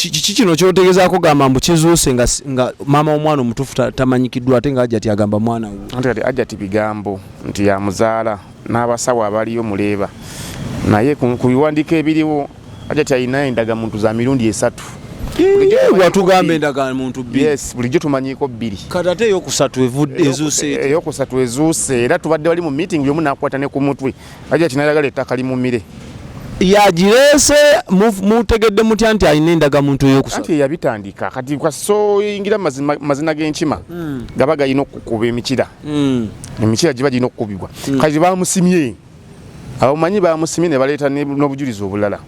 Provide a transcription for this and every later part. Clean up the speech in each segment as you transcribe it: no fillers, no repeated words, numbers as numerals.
Kiki kino kyotegezaako gamba mbu kizuuse nga maama w'omwana omutuufu tamanyikiddwa ate nga Hajati agamba mwana we? Anti kati Hajati bigambo nti yamuzaala n'abasawo abaliyo muleeba, naye ku biwandiiko ebiriwo Hajati alina endagamuntu za mirundi 3. Watugamba endagamuntu 2. Yes, bulijjo tumanyiiko 2. Kati ate eyokusatu evudde ezuuse? Eyokusatu ezuuse, era tubadde wali mu meeting, buli omu n'akwata ne ku mutwe. Hajati n'ayagala ettaka limumire. Yagireese. Mutegedde mutya nti alina endagamuntu eyokusatu? Anti yabitandika. Kati kasoyingira mazina g'enkima gaba galina okukuba emikira. Emikira giba girina okukubibwa. Kati bamusimye, abamanyi bamusimye ne baleeta n'obujulizi obulala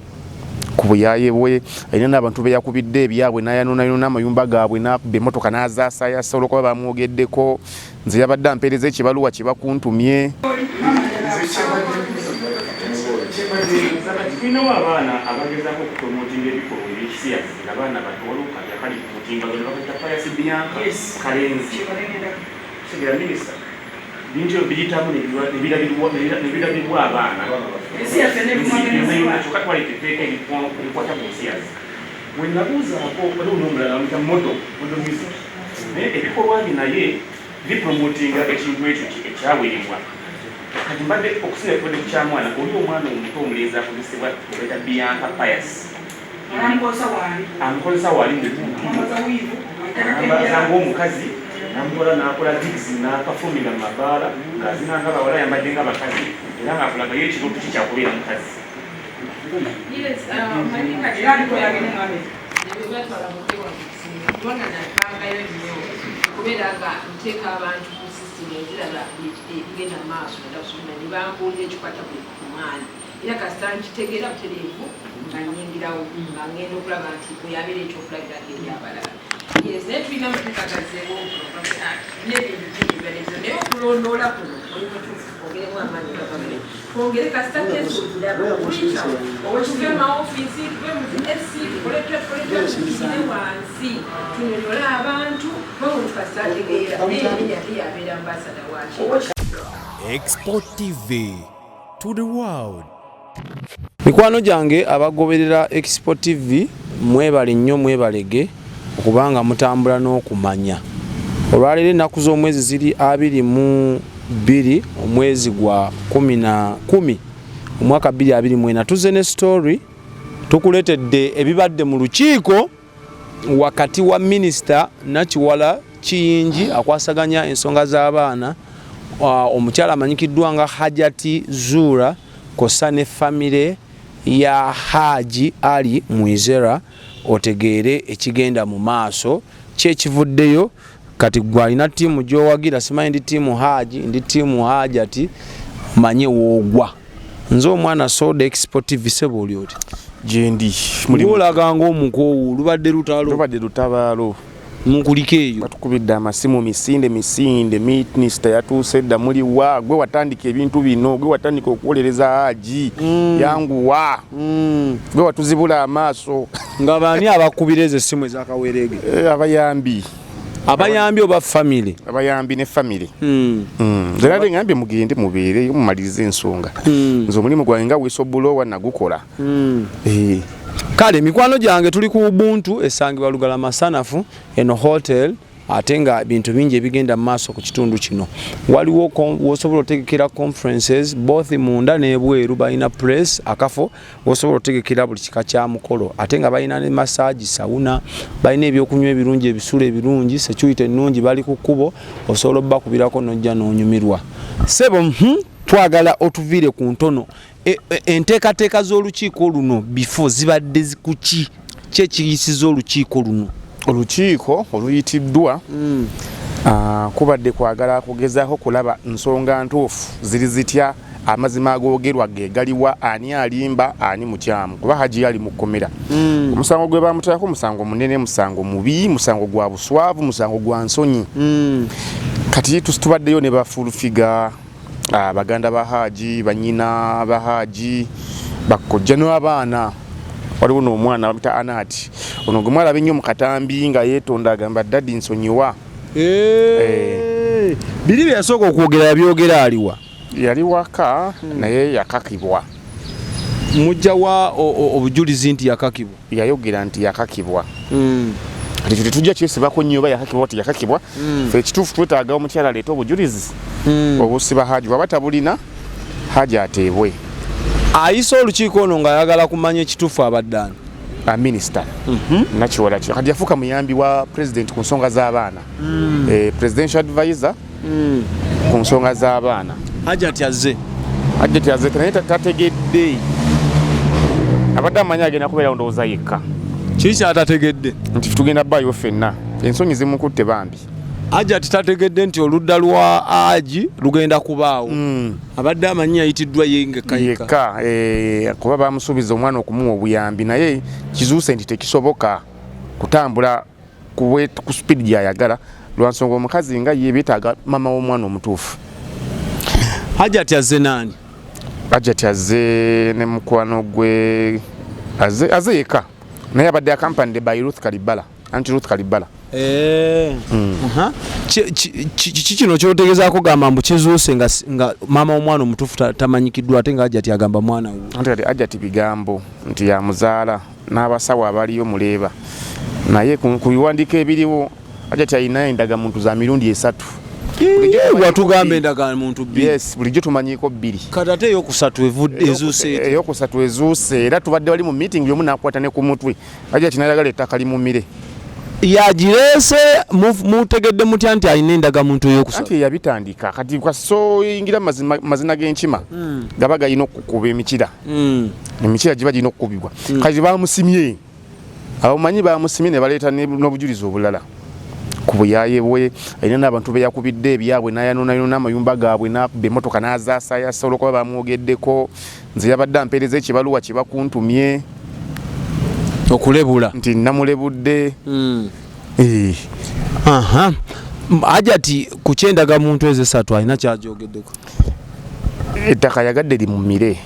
ku buyaye bwe. Alina n'abantu be yakubidde ebyabwe n'ayanonayona amayumba gaabwe, n'akuba emmotoka n'azaasayasa olwokuba bamwogeddeko. Nze yabadde ampeereza ekibaluwa kibakuntumye. Tulinawo abaana abagezaako okupromotinga ebikolwa ebyekisiyazi nga baana bato. Waliwo kati akali ku mutimbagano bakayita Pius Bianca Kalenzi. Segera minisita, bintu ebyo biyitamu ne birabirwa abaana yonna yonna, kyokka twaleeta etteeka erikwata ku nsiyazi. We nabuuzaako, waliwo n'omulala bamuyita Model, Model Music, naye ebikolwa bye naye bipromotinga ekintu ekyo ekyawerebwa. Kati mbadde okusinga kubadde ku kyamwana oli, omwana omuto omulenzi akozesebwa obaita Bianca Pius, amukozesa wali ambaza ng'omukazi, namukola nakola gigs, naperforminga mu mabaala ng'azina nga bawala, ayambadde nga bakazi, era ng'akulagayo ekiroto kye kyakubeera mukazi. Yes, manyi kati ebyo byatwala budde wange kusinga, kubanga napangayo nnyo okubeera nga nteeka abantu ku system eziraba ebigenda mu maaso naddala ne bambuulira ekikwata ku mwana, era kasita nkitegeera butereevu nga nnyingirawo, nga ngenda okulaba nti oyo abeera ekyokulabirako eri abalala. Yes, naye tulina amateeka gazzeewo n'ebintu bingi bibadde, naye okulondoola kuno oli mutuufu. Twongeremu amaanyi gavumenti, twongere kasita case ogiraba, tuve mu maofiisi, tuve mu zi AC, tukole tutya, tukole tutya, tuyingire wansi tunyonyole abantu, kubanga omuntu kasita ategeera naye yennyini ate yabeera ambassador waki. Export TV to the world. Mikwano gyange abagoberera Expo TV, mwebale nnyo, mwebalege okubanga mutambula n'okumanya. Olwaleero ennaku z'omwezi ziri 22 omwezi gwa 11 omwaka 2024. Tuze ne story, tukuleetedde ebibadde mu lukiiko wakati wa Minisita Nakiwala Kiyingi akwasaganya ensonga z'abaana, omukyala amanyikiddwa nga Hajati Zuura, kosa ne famire ya Haji Ali Mwizera, otegeere ekigenda mu maaso kyekivuddeyo. Kati gwe alina ttiimu gy'owagira, simanyi ndi ttiimu Haji, ndi ttiimu Hajati, manye woogwa. Nze omwana Soda, Expo TV. Sebo, oli oti? Gyendi. Ng'olaga ng'omukoowu, lubadde lutalo. Lubadde lutabaalo. Mukuliko eyo. Batukubidde amasimu misinde misinde. Minisita yatuuse dda, muliwa? Gwe watandika ebintu bino, gwe watandika okuwolereza Haji, yanguwa, gwe watuzibula amaaso. Nga baani abakubira ezo essimu ezakaweerege? Eh, abayambi. Abayambi oba famire? Abayambi ne famire. Nze nate ngambye mugende mubeereyo mumalirize ensonga. Nze omulimu gwange nga whistleblower nagukola. Eh. Kale mikwano gyange, tuli ku Ubuntu esangibwa Lugala Masanafu, eno hotel, ate nga bintu bingi ebigenda mu maaso ku kitundu kino. Waliwo wosobola otegekera conferences both munda n'ebweru. Balina press, akafo wosobola otegekera buli kika kya mukolo, ate nga balina ne massage, sauna, balina ebyokunywa ebirungi, ebisulo ebirungi, security ennungi. Bali ku kkubo, osobola obbakubirako nojja n'onyumirwa. Sebo, twagala otuviire ku ntono enteekateeka z'olukiiko luno bifo zibadde ku ki ki ekiyisiza olukiiko luno? Olukiiko oluyitiddwa kubadde kwagala kugezaako kulaba nsonga ntuufu ziri zitya, amazima agoogerwa ge galiwa, ani alimba, ani mukyamu, kuba Haji ali mu kkomera. Omusango gwe bamuteekako musango munene, musango mubi, musango gwa buswavu, musango gwa nsonyi. Kati tubaddeyo ne ba Full Figure, baganda ba Haji, banyina ba Haji, bakojja n'abaana. Waliwo n'omwana bamuyita Anati, ono gwe mwalaba ennyo mu katambi nga yeetonda, agamba, "Daddy, nsonyiwa." Eh. Biri bye yasooka okwogera yabyogera aliwa? Yali waka, naye yakakibwa. Mujja wa obujulizi nti yakakibwa? Yayogera nti yakakibwa. Kati tetujja kyesibako nnyo oba yakakibwa oba teyakakibwa. Ffe ekituufu twetaaga omukyala aleete obujulizi obusiba Haji. Bw'aba tabulina, Haji ateebwe. Ayise olukiiko ono ng'ayagala kumanya ekituufu abadde ani? Minisita Nakiwala kati yafuuka muyambi wa president ku nsonga z'abaana, presidential advisor ku nsonga z'abaana. Hajati azze. Hajati azze, naye tategedde. Abadde amanyi agenda kubeerawo ndowooza yekka. Kiki kyatategedde? Nti tugenda bbaayo ffenna, ensonyi zimukutte bambi. Hajati tategedde nti oludda lwa Haji lugenda kubaawo. Abadde amanyi yayitiddwa ye ngekka yekka, kuba bamusuubiza omwana okumuwa obuyambi, naye kizuuse nti tekisoboka kutambula ku speed gy'ayagala lwansonga omukazi nga ye beetaaga mama w'omwana omutuufu. Hajati azze naani? Hajati azze ne mukwano gwe, azze yekka, naye abadde accompanied by Ruth Kalibala, anti Ruth Kalibala. Kiki kino kyotegezaako gamba mbu kizuuse nga maama w'omwana omutuufu tamanyikiddwa, ate nga Hajati agamba mwana we? Anti kati Hajati bigambo nti yamuzaala n'abasawo abaliyo muleeba, naye ku biwandiiko ebiriwo Hajati alina endagamuntu za mirundi 3. Watugamba endagamuntu 2. Yes, bulijjo tumanyiiko 2. Kati ate eyokusatu evudde ezuuse. Eyokusatu ezuuse, era tubadde wali mu meeting buli omu n'akwata ne ku mutwe. Hajati n'ayagala ettaka limumire. Yagireese, mutegedde mutya nti alina endagamuntu eyokusatu? Anti yabitandika kati kasoyingira mazina g'enkima gaba galina okukuba emikira. Emikira giba girina okukubibwa. Kati bamusimye. Abamanyi bamusimye ne baleeta n'obujulizi obulala ku buyaaye bwe, alina n'abantu be yakubidde ebyabwe n'ayanonayona amayumba gaabwe n'akuba emmotoka n'azaasayasa olw'okuba bamwogeddeko. Nze yabadde ampeereza ekibaluwa kye bakuntumye okulebula nti namulebudde. Hajati ku ky'endagamuntu ezo 3 alina ky'agyogeddeko? Ettaka yagadde limumire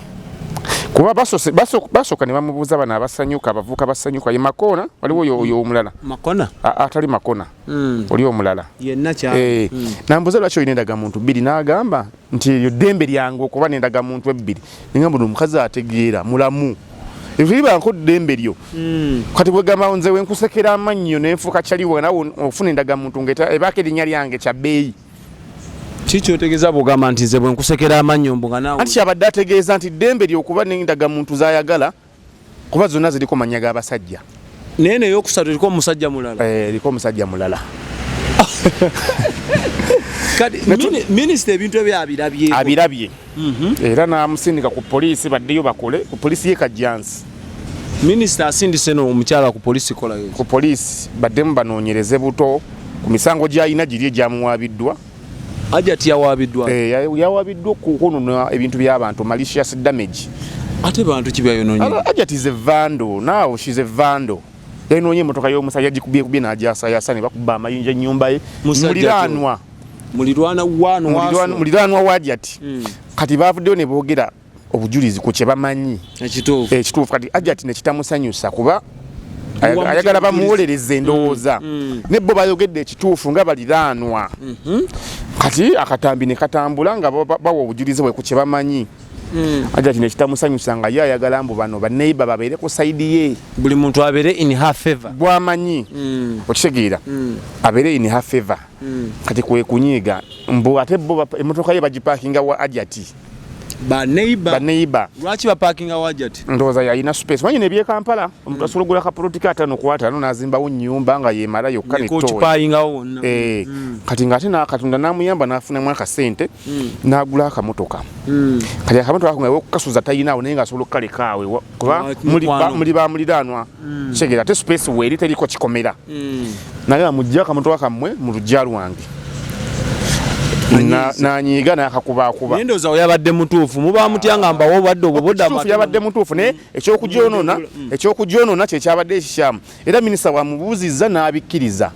kuba basooka ne bamubuuza bano abasanyuka, abavubuka basanyuka ye Makona, waliwo oyo omulala. Makona? Atali Makona. Oli omulala. Yenna kya. Nambuuza lwaki olina endagamuntu 2, n'agamba nti eryo ddembe lyange okuba n'endagamuntu 2. Nengamba ono omukazi ategeera mulamu. Ebyo bibanko ddembe lyo. Kati bwegamba nze wenkusekera amannyo nenfuuka kyaliwo nawe ofuna endagamuntu ng'eta ebaako erinnya lyange kya bbeeyi. Kiki kyotegeeza bw'ogamba nti nze bwe nkusekera amannyo mbu nga naawe? Anti kyabadde ategeeza nti ddembe lyo okuba n'endagamuntu z'ayagala kuba zonna ziriko mannya g'abasajja. Naye n'eyokusatu eriko omusajja mulala. Eriko omusajja mulala. Kati minisita ebintu ebyo abirabye. Abirabye. Era n'amusindika ku poliisi baddeyo bakole ku poliisi y'e Kajjansi. Minisita asindise no omukyala ku poliisi kolayo. Ku poliisi baddemu banoonyereze buto ku misango gy'alina giri egyamuwaabiddwa. Hajati yawabiddwa? Yawabiddwa okwonona ebintu by'abantu, malicious damage. Ate bantu ki byayonoonye? Hajati is a vandal. Now she's a vandal. Yayonoonye emmotoka y'omusajja yagikubyekubye n'agyasayasa ne bakuba amayinja ennyumba ye. Muliraanwa. Muliraanwa wa Hajati. Kati baavuddeyo ne boogera obujulizi ku kye bamanyi. Ekituufu. Ekituufu. Kati Hajati ne kitamusanyusa kuba ayagala bamuwolereze endowooza. Ne bo bayogedde ekituufu nga baliraanwa. Kati akatambi ne katambula nga bawa obujulizi bwe ku kye bamanyi. Hajati ne kitamusanyusa nga ye ayagala mbu bano banneighbor babeere ku side ye. Buli muntu abeere in her favor. Bw'amanyi. Okitegeera. Abeere in her favor. Kati kwe kunyiiga mbu ate bo emmotoka ye bagipaakinga wa Hajati. Ba neighbor. Ba neighbor. Lwaki bapaakinga wa Hajati? Ndowooza yalina space. Manyi n'eby'e Kampala omuntu asobola okugula kapoloti ka 5 ku 5 n'azimbawo nnyumba nga yeemala yokka ne toyi. N'okipayingawo wonna. Kati ng'ate n'Akatonda n'amuyamba n'afunamu akasente n'agula akamotoka. Kati akamotoka ako nga wekukasuza talina naye ng'asobola okukaleka awo kuba muli ba muliraanwa. Kitegeera ate space weeri teriko kikomera. Naye amugye akamotoka kammwe mu luggya lwange. Nanyiiga n'akakubaakuba. Naye ndowooza yabadde mutuufu. Muba mutya nga mbawo obadde obwo budde amatu. Yabadde mutuufu naye ekyokugyonona kye kyabadde ekikyamu. Era minisita bw'amubuuzizza n'abikkiriza.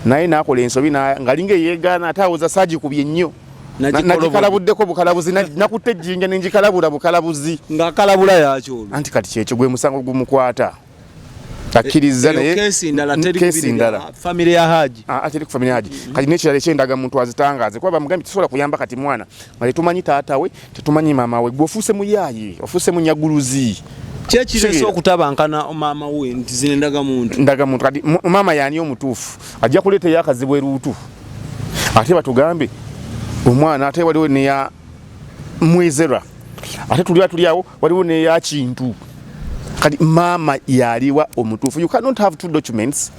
Naye n'akola ensobi ng'alinga eyeegaana ate awoza saagikubye nnyo. Nagikalabuddeko bukalabuzi, nakutte ejjinja ne ngikalabula bukalabuzi. Ng'akalabula yaaki olwo? Anti kati kyekyo gwe musango gumukwata. Akkiriza naye kesi ndala teri kesi ndala family ya Haji. Ah, teri ku family ya Haji. Kati n'ekirala eky'endagamuntu azitangaaze, kuba bamugambye tusobola kuyamba kati mwana nga tetumanyi taata we, tetumanyi maama we. Gwe ofuuse muyaaye, ofuuse munyaguluzi. Kyekirese okutabankana maama we nti zino endagamuntu. Ndagamuntu kati maama yaani omutuufu ajja kuleeta eyakazibwa eruutu, ate batugambe omwana, ate waliwo neya Mwezera, ate tuli tuli awo waliwo neya Kintu. Kati maama yaliwa omutuufu? You cannot have two documents,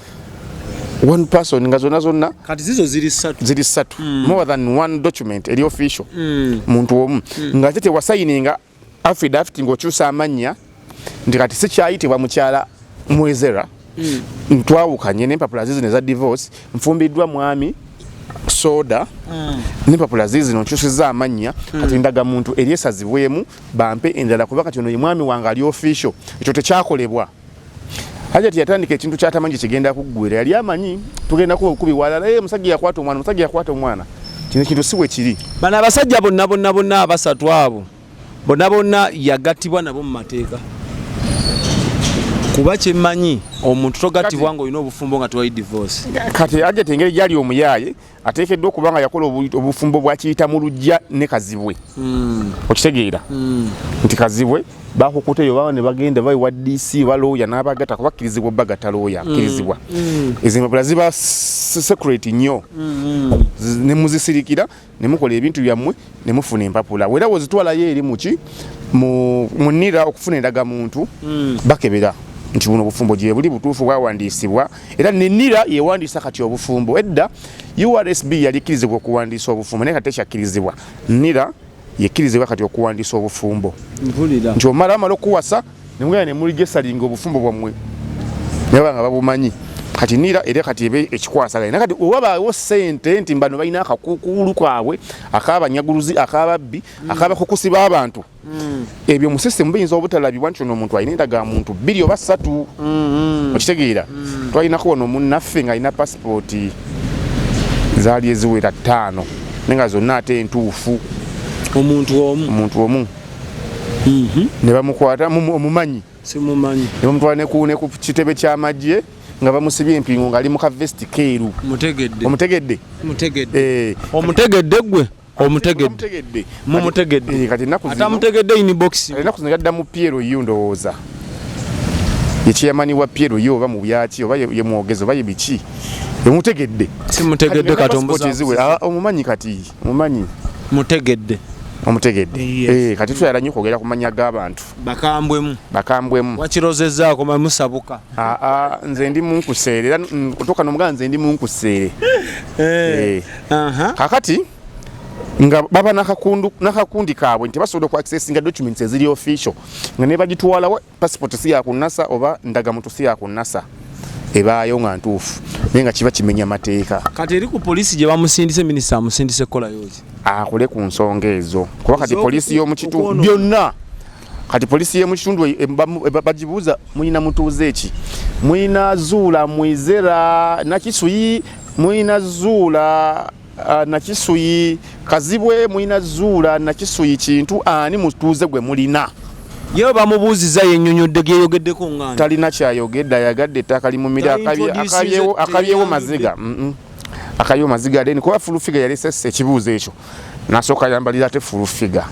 one person, nga zonna zonna Kati zizo ziri ssatu. Ziri ssatu. More than one document eri official, muntu omu, ng'ate tewasayininga affidavit ng'okyusa amannya nti kati sikyayitibwa mukyala Mwezera, ntwawukanye n'empapula zizino eza divorce, nfumbiddwa mwami Soda, n'empapula zizino nkyusizza amannya, kati ndagamuntu eri esazibwemu bampe endala kuba kati ono ye mwami wange ali official. Ekyo tekyakolebwa. Hajati yatandika ekintu kyatamanyi kigenda kuggwera. Yali amanyi tugenda kuba obukubi walala. "Eh, omusajja yakwata omwana, omusajja yakwata omwana." Kino ekintu si bwe kiri. Bano abasajja bonna bonna bonna abasatu abo bonna bonna yagattibwa nabo mu mateeka, kuba kyemmanyi omuntu togattibwa ng'olina obufumbo nga tewali divorce. Kati Hajati engeri gyali omuyaaye, ateekeddwa okuba nga yakola obufumbo bwakiyita mu lujja ne Kazibwe. Okitegeera nti Kazibwe bakukuteyo baba ne bagenda bayiwa DC oba looya n'abagatta, kuba akkirizibwa obbagatta, looya akkirizibwa. Ezo empapula ziba secret nnyo. Ne muzisirikira ne mukola ebintu byammwe ne mufuna empapula. Era wozitwalayo eri muki mu NIRA okufuna endagamuntu, bakebera nti buno obufumbo gye buli butuufu bwawandiisibwa, era ne NIRA yewandiisa kati obufumbo. Edda URSB yali ekkirizibwa okuwandiisa obufumbo, naye kati tekyakkirizibwa. NIRA yekkirizibwa kati okuwandiisa obufumbo. Mpulira. Nti omala amala okuwasa nemugenda ne muligesalinga obufumbo bwammwe, naye nga babumanyi. Kati NIRA era kati ebe ekikwasaganya, naye kati owabaawo ssente nti bano balina akakuukulu kaabwe ak'abanyaguluzi, ak'ababbi, ak'abakukusi b'abantu, ebyo mu system biyinza obutalabibwa nti ono omuntu alina endagamuntu bbiri oba ssatu. Okitegeera? Twalinako wano munnaffe ng'alina pasipooti zaali eziwera 5, naye nga zonna ate entuufu. Omuntu omu? Omuntu omu, ne bamukwata. Omumanyi? Simumanyi. Ne bamutwala ne ku kitebe ky'amagye nga bamusibye empingu ng'ali mu kavesiti keeru. Mutegedde. Omutegedde? Mutegedde. Eh. Omutegedde gwe, omutegedde? Omutegedde. Mumutegedde. Kati ennaku zino Atamutegedde, inbox. Ennaku zino yadda mu PLU, ndowooza ye chairman wa PLU oba mu byaki oba ye mwogezi oba ye biki. Omutegedde? Simutegedde. Kati Katomboza. passport eziwera. Ah, omumanyi kati, omumanyi. Mutegedde. Omutegedde? Yes. Eh, kati tuyala nnyo okwogera ku mannya g'abantu. Bakambwemu. Bakambwemu. Wakirozezaako mamusabuka. Aa, nze ndi munkuseere era otuuka nomugamba nze ndi munkuseere. Eh. Kakati nga baba nakakundi kaabwe nti basobola okuaccessinga documents eziri official, nga ne bagitwalawo passport si yakunasa oba ndagamuntu si yakunasa, ebaayo nga ntuufu, naye nga kiba kimenya mateeka. Kati eri ku poliisi gye bamusindise, minisita amusindise kukolayo ki? Akole ku nsonga ezo, kuba kati poliisi y'omukitundu Okwonoona. byonna, kati poliisi y'omukitundu bagibuuza, "Mulina mutuuze ki? Mulina Zuula Mwizera Nakisuyi, mulina Zuula Nakisuyi Kazibwe, mulina Zuula Nakisuyi Kintu, ani mutuuze gwe mulina?" Ye bamubuuziza, yennyonnyodde, gyeyogeddeko ngani? Talina kyayogedde, ayagadde ettaka limumire. Akabyewo maziga. Akabyewo maziga. Then kuba Full Figure yalesese ekibuuzo ekyo, nasooka ayambalira ate Full Figure.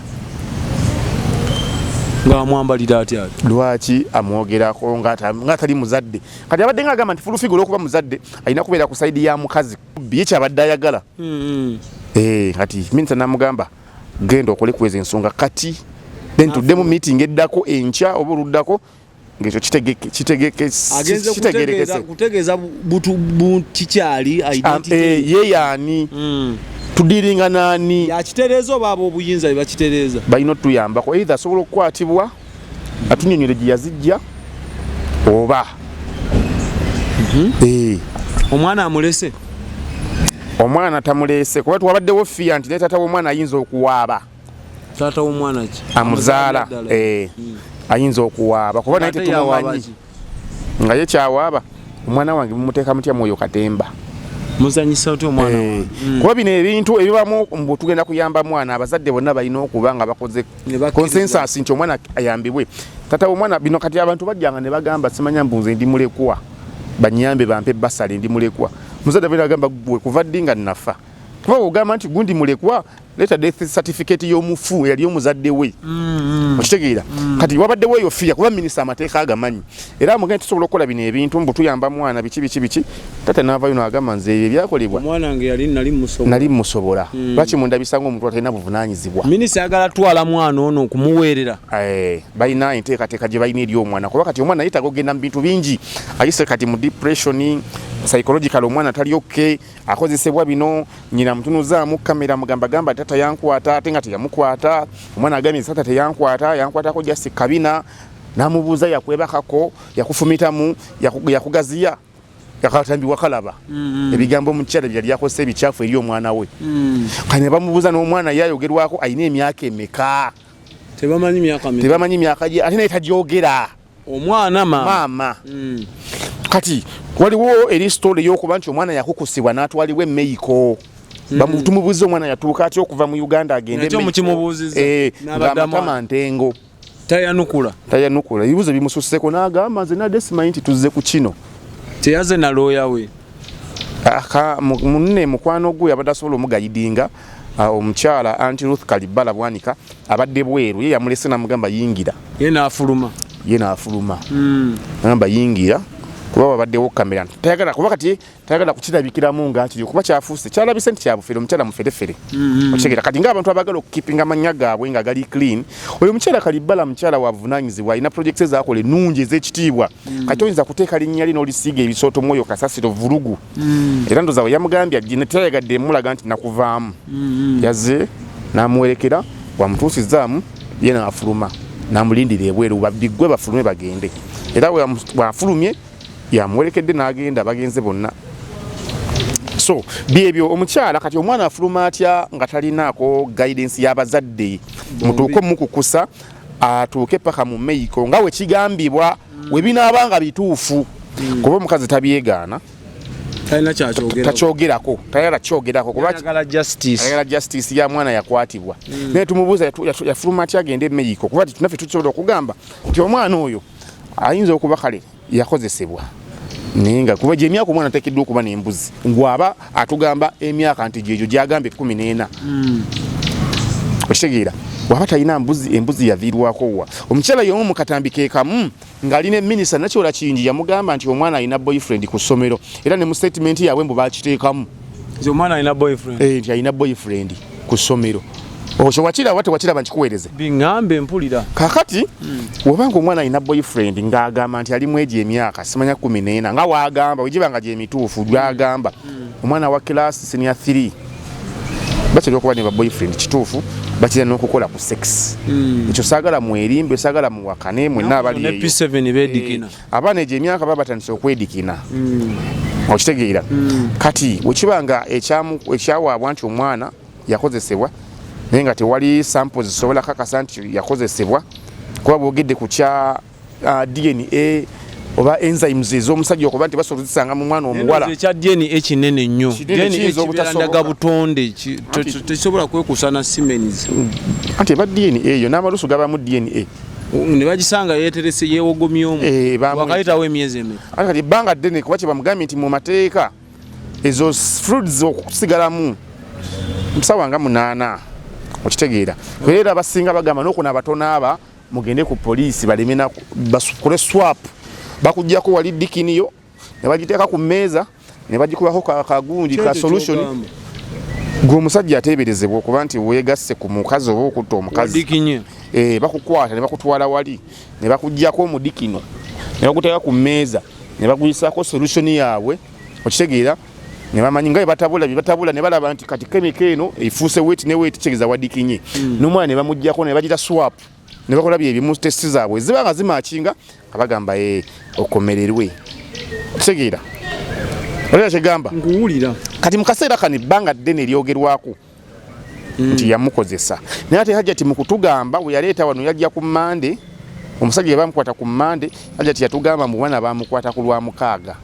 Ng'amwambalira atya ate? Lwaki amwogerako nga tali muzadde? Kati abadde nga agamba nti Full Figure olwokuba muzadde alina kubeera ku side ya mukazi, ye kyabadde ayagala. Eh, kati minisita namugamba genda okole kweza ensonga kati, then tudde mu meeting eddako enkya oba oluddako ng'ekyo Agenze kitegerekese. kutegeeza kikyali identity. Eh, ye yaani? Tudiringa naani? Yakitereeza oba aba obuyinza bye bakitereeza? Balina otuyambako, either asobola okukwatibwa atunyonyole gye yazijja oba Eh, Omwana amulese? Omwana tamuleese, kuba twabaddewo fiya nti ne taata w'omwana ayinza okuwaaba. Taata w'omwana ki? Amuzaala. Ddala. Eh, ayinza okuwaaba kuba naye Ate yawaaba tetumumanyi. ki? Nga ye kyawaaba, "Omwana wange mumuteeka mutya mwoyo katemba?" Muzanyisa otya omwana Eh, wange? Kuba bino ebintu ebibamu mbu tugenda kuyamba mwana, abazadde bonna balina okuba nga bakoze Ne bakkiriza. consensus nti omwana ayambibwe. Tata omwana bino kati abantu bajjanga ne bagamba simanya mbu nze ndi mulekwa, banyambe bampe basale ndi mulekwa. Muzadde abeera agamba gwe kuva ddi nga nafa? Kuba ogamba nti gundi mulekwa, leeta death certificate y'omufu eyali omuzadde we. Okitegeera? Kati wabaddewo eyo fiya kuba minisita amateeka agamanyi era amugenda tusobola okukola bino ebintu mbu tuyamba mwana biki biki biki. Tata n'avaayo n'agamba nze ebyo ebyakolebwa Omwana wange yali nali musobola. Nali musobola. Lwaki mundabisa ng'omuntu atalina buvunaanyizibwa? Minisita ayagala twala mwana ono okumuweerera. Balina enteekateeka gye balina eri omwana, kuba kati omwana yeetaaga okugenda mu bintu bingi. Ayise kati mu depression, psychological, omwana tali okay, akozesebwa bino. Nyina mutunuzaamu kamera mugamba gamba tata yankwata, ate nga teyamukwata. Omwana agambye tata teyankwata, yankwatako just kabina. Namubuuza yakwebakako, yakufumitamu, yakugaziya, akatambi wakalaba. Ebigambo omukyala byali akozesa ebikyafu eri omwana we. Kati ne bamubuuza n'omwana ye ayogerwako alina emyaka emeka? Tebamanyi myaka meka. Tebamanyi myaka gye, ate naye tagyogera. Omwana maama. Maama. Kati waliwo eri story ey'okuba nti omwana yakukusibwa n'atwalibwa e Mexico. Tumubuuze omwana yatuuka atya okuva mu Uganda agende Nakyo e Mexico? Mukimubuuzizza? N'abaddamu Ng'amatama ntengo. Tayanukula. Tayanukula, ebibuuzo bimususseko n'agamba nze nadde simanyi nti tuzze ku kino. Teyaze na looya we? Aka munne mukwano gwe abadde asobola omugayidinga, omukyala Anti Ruth Kalibala Bwanika abadde bweru, ye yamulese n'amugamba yingira. Ye n'afuluma. Ye n'afuluma. Agamba yingira kuba wabaddewo kamera, tayagala kuba kati tayagala kukirabikiramu nga kiri kuba kyafuuse kyalabise nti kyabufere, omukyala muferefere. Okitegeera? Kati ng'abantu abaagala okukipinga amannya gaabwe nga gali clean, oyo omukyala Kalibala mukyala wavunaanyizibwa, alina projects ezakola ennungi ez'ekitiibwa. Kati oyinza kuteeka linnya li n'olisiiga ebisooto mwoyo kasasiro vulugu. Era ndowooza we yamugambye agine teyayagadde mulaga nti nakuvaamu. Yazze n'amuwerekera, wamutuusizaamu ye n'afuluma n'amulindira ebweru babiggwe bafulume bagende. Era bw'afulumye yamuwerekedde n'agenda, bagenze bonna. So byebyo omukyala kati omwana afuluma atya nga talinaako guidance y'abazadde? Mutuuke omukukusa atuuke paka mu Mexico nga wekigambibwa, we binaaba nga bituufu, kuba omukazi tabyegaana. Talina kyakyogera. Takyogerako, tayagala kyogerako kuba ayagala justice. Ayagala justice ya mwana yakwatibwa. Naye tumubuuza yafuluma atya agende e Mexico, kuba naffe tusobola okugamba nti omwana oyo ayinza okuba kale yakozesebwa, naye nga kuba gyemyaka omwana ateekeddwa okuba n'embuzi ngwaba atugamba emyaka nti gyegyo gyagamba 14. Okitegeera? Waba talina mbuzi, embuzi yaviirwako wa? Omukyala y'omu mu katambi ke kamu ng'alina eminisita Nakyola Kingi yamugamba nti omwana alina boyfriend ku ssomero, era ne mu statement yaabwe mbu bakiteekamu. Nti omwana alina boyfriend. Nti alina boyfriend ku ssomero. Okyo wakiraba? Tewakiraba? Nkikuweereze. Biŋŋambe mpulira. Kakati wobanga omwana alina boyfriend ng'agamba nti ali mwegyo emyaka simanya 14 nga waagamba, wegiba nga gyemituufu gyagamba, omwana wa class senior 3 batera okuba ne ba boyfriend, kituufu, batera n'okukola ku sex. Ekyo saagala mwerimbe, saagala muwakane mwenna abali ne eyo. P7 beedikina. Abaana egyo emyaka baba batandise okwedikina. Okitegeera? Kati wekiba nga ekyawaabwa nti omwana yakozesebwa, naye nga tewali samples zisobola kakasa nti yakozesebwa, kuba boogedde ku kya DNA oba enzymes ez'omusajja okuba nti basobola ozisanga mu mwana omuwala. Ekya DNA kinene nnyo. Kinene, DNA kiyinza kibeera obutasoboka. ndaga butonde, tekisobola kwekuusa na semens. Anti eba DNA eyo n'amalusu gabamu DNA. Ne bagisanga yeeterese yeewogomye omwo. Wakayitawo emyezi emeka? Ate kati ebbanga ddene, kuba kye bamugambye nti mu mateeka ezo fruits okusigalamu musawa nga 8. Okitegeera? Era abasinga bagamba n'okunaaba tonaaba, mugende ku poliisi baleme bakole swab. Bakugjako wali dikiniyo ne bagiteeka ku mmeeza ne bagikubako kagundi ka Kyekyo solution. ky'ogamba. Gwe omusajja ateeberezebwa okuba nti weegasse ku mukazi oba okutta omukazi, Wadikinye. Bakukwata ne bakutwala wali ne bakugjako omudikino ne baguteeka ku mmeeza ne baguyisaako solution yaabwe. Okitegeera? Ne bamanyi nga bwe batabula bye batabula ne balaba nti kati chemical eno efuuse wet ne wet, kitegeeza wadikinye. N'omwana ne bamugjako ne bagita swab ne bakola byebimu, test zaabwe ziba nga zimakinga nga bagamba okomererwe. Okitegeera? Olera kyegamba? Nkuwulira. Kati mu kaseera kano ebbanga ddene eryogerwako nti yamukozesa, naye ate Hajjati mu kutugamba we yaleeta wano yajja ku Mande, omusajja ye bamukwata ku Mande, Hajjati yatugamba mu bwana bamukwata ku lwa mukaaga.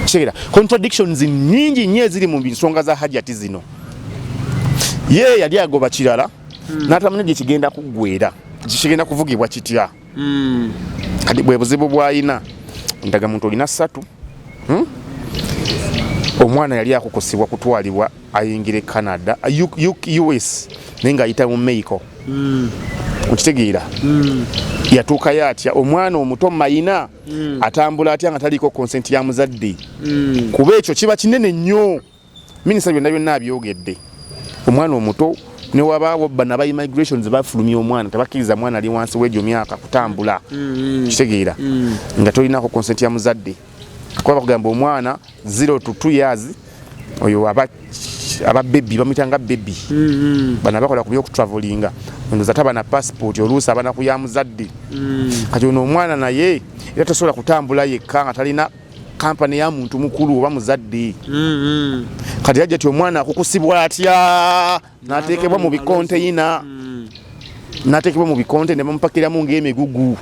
Kitegeera? Contradictions nnyingi nnyo eziri mu nsonga za Hajjati zino. Ye yali agoba kirala n'atamanya gye kigenda kuggwera, kigenda kuvugibwa kitya. Kati bwe buzibu bw'alina, ndagamuntu olina 3. Omwana yali akukusibwa kutwalibwa ayingire Canada, US, naye ng'ayita mu Mexico. Okitegeera? Yatuukayo atya omwana omuto mayina? Atambula atya nga taliiko consent ya muzadde? Kuba ekyo kiba kinene nnyo. Minisita byonna byonna abyogedde. Omwana omuto newabaawo bano aba immigrations bafulumya omwana, tebakkiriza mwana ali wansi w'egyo myaka kutambula. Kitegeera? Nga tolinako consent ya muzadde, kuba bakugamba omwana 0 to 2 years oyo aba baby, bamuyita nga baby. Bano abakola ku byokutravelinga, ndowooza taba na passport, oluusi aba na ku ya muzadde. Kati ono omwana naye era tasobola kutambula yekka nga talina kampani ya muntu mukulu oba muzadde. Kati ajja ti omwana akukusibwa atya n'ateekebwa mu bikonteyina, n'ateekebwa mu bikonte ne bamupakiramu ng'emigugu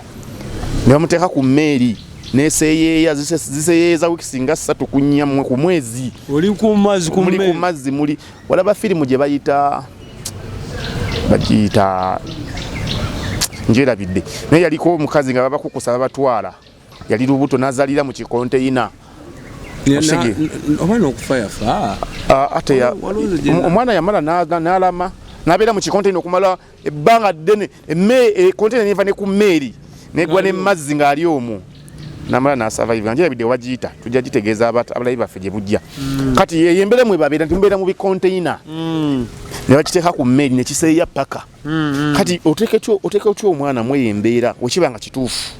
ne bamuteeka ku mmeeri neseeyeeya, ziseeyeeyeza wiiki nga 3 ku 4 ku mwezi. Oli ku mazzi ku Muli ku mmere. mazzi. Muli walaba firimu gye bayita, bagiyita njerabidde, naye yaliko omukazi nga babakukusa babatwala, yali lubuto n'azalira mu kikonteyina. Osege. Oba n'okufa yafa. Ah, ate Waliwo gye omwana yamala n'alama n'abeera mu kikonteyina okumala ebbanga ddene. Konteyina neva ne ku mmeeri negwa ne mazzi ng'ali omwo, namala n'asurvive. Njerabidde wagiyita, tujja gitegeeza abalabi baffe gye bujja. Kati yeyo embeera mwe babeera nti mubeera mu bikonteyina ne bakiteeka ku mmeeri ne kiseeya paka. Kati oteeka otya omwana mweyo embeera wekiba nga kituufu?